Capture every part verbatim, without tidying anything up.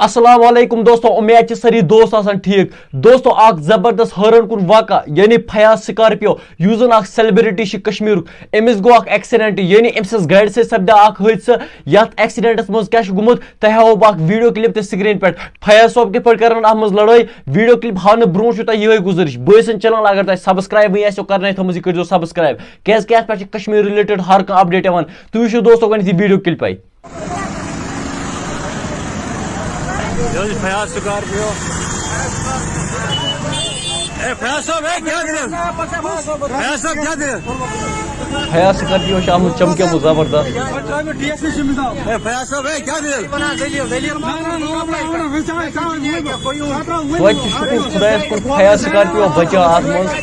السلام علیکم دوستو، امید چھِ سٲری دوست آسان ٹھیک۔ دوستو، اکھ زبردست حٲران کُن واقعہ، یعنی فیاض سکارپیو، یُس زن اکھ سیلیبریٹی چھِ کشمیرُک، أمِس گوٚو اکھ ایکسیڈنٹ، یعنی أمۍ سٕنٛز گاڑِ سۭتۍ سپدیو اکھ حٲدثہٕ۔ یتھ ایکسیڈنٹس منٛز کیٛاہ چھُ گوٚمُت، تۄہہِ ہاوو بہٕ اکھ ویڈیو کلپ تہِ سکرین پٮ۪ٹھ۔ فیاض صٲب کِتھ پٲٹھۍ کرن اتھ منٛز لڑٲے، ویڈیو کلپ ہاونہٕ برونٛہہ چھُ تۄہہِ یِہوٚے گُزٲرِش، بٲے سٕنٛز چینل اگر تۄہہِ سبسکرایبٕے آسیو کرنَے تھٲومٕژ، یہِ کٔرۍزیو سبسکرایب، کیٛازِکہِ اتھ پٮ۪ٹھ چھِ کشمیر رِلیٹڈ ہر کانٛہہ اپڈیٹ یِوان۔ تُہۍ وٕچھِو دوستو گۄڈٕنیتھ یہِ ویڈیو کلپے۔ یہِ حظ چھُ فیاض سکارپیو۔ اے فیاض صٲب، اے کیٛاہ دٔلیٖل؟ فیاض صٲب، کیٛاہ دٔلیٖل؟ فیاض سکارپیو چھُ آمُت چمکیومُت زبردست۔ اے فیاض صٲب، اے کیٛاہ دٔلیٖل؟ توتہِ چھُ شُکُر خۄدایَس کُن، فیاض سکارپیو بچیو اَتھ منٛز۔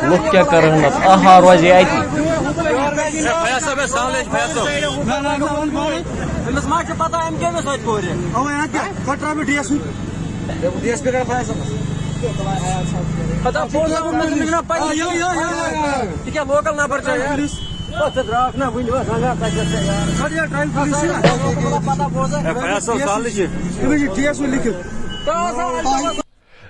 لُکھ کیٛاہ کَرَن نَتہٕ؟ آہا، روزِ اَتی۔ فیاض صٲب، اے سلام علیکم، فیاض صٲب۔ أمِس ما چھِ پتہ أمۍ کٔمِس سۭتۍ کوٚر یہِ؟ اَوَے اَتہِ کیٛاہ؟ کَٹرا بیٚیہِ ڈی ایس پی۔ پتہ پوٚز آو نہٕ مےٚ، مےٚ چھُنہٕ پَیی۔ آ، یَلہٕ، یَلہٕ، یَلہٕ، یَلہٕ، یَلہٕ۔ یہِ کیٛاہ لوکل نفر چھا یار؟ پُلیٖس۔ او، ژٕ درٛاکھ نہ وٕنہِ، وۄنۍ رنٛگا تَتہِ چھا یار؟ کَڑ یار ٹرٛایِل پُلیٖس چھِنہ۔ پتہ پوٚز آسہِ۔ اے، فیاض صٲب، سہلٕے چھِ۔ أمِس چھِ ٹی ایس او لیکھِتھ۔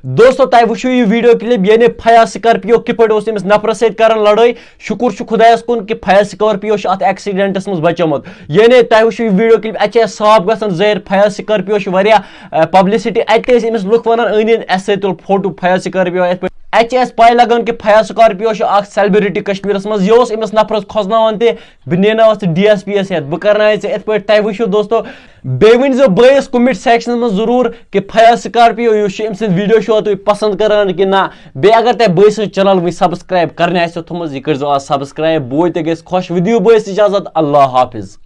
دوستو، تۄہہِ وٕچھِو یہِ ویڈیو کلپ، یعنی فیاض سکارپیو کِتھ پٲٹھۍ اوس أمِس نفرَس سۭتۍ کران لڑٲے۔ شُکُر چھُ خۄدایَس کُن کہِ فیاض سکارپیو چھُ اَتھ ایکسیڈنٹَس منٛز بچومُت۔ یعنی تۄہہِ وٕچھِو یہِ ویڈیو کلپ، اَتہِ چھِ اَسہِ صاف گژھان ظٲہِر، فیاض سکارپیو چھِ واریاہ، آ، پبلسٹی۔ اَتہِ تہِ ٲسۍ أمِس لُکھ وَنان، أنۍ أنۍ اَسہِ سۭتۍ تُل فوٹو فیاض سکارپیو یِتھ پٲٹھۍ۔ اَتہِ چھِ اَسہِ پَے لگان کہِ فیاض سکارپیو چھُ اَکھ سیلبریٹی کشمیٖرَس منٛز۔ یہِ اوس أمِس نفرَس کھۄژناوان تہِ، بہٕ نیناوَتھ ژٕ ڈی ایس پی یَس ہٮ۪تھ، بہٕ کرناوَے ژےٚ یِتھ پٲٹھۍ۔ تۄہہِ وٕچھِو دوستو، بیٚیہِ ؤنۍ زیو بٲیِس کومنٹ سیکشنس منٛز ضروٗر کہِ فیاض سکارپیو یُس چھُ، أمۍ سٕنٛدۍ ویڈیو چھُوا تُہۍ پسند کران کِنہٕ نہ؟ بیٚیہِ اگر تۄہہِ بٲے سٕنٛز چینل وٕنۍ سبسکرایب کرنہِ آسیو تھٲومٕژ، یہِ کٔرۍزیو آز سبسکرایب۔ بوے تہِ گژھِ خۄش۔ وۄنۍ دِیِو بٲیِس اجازت، اللہ حافظ۔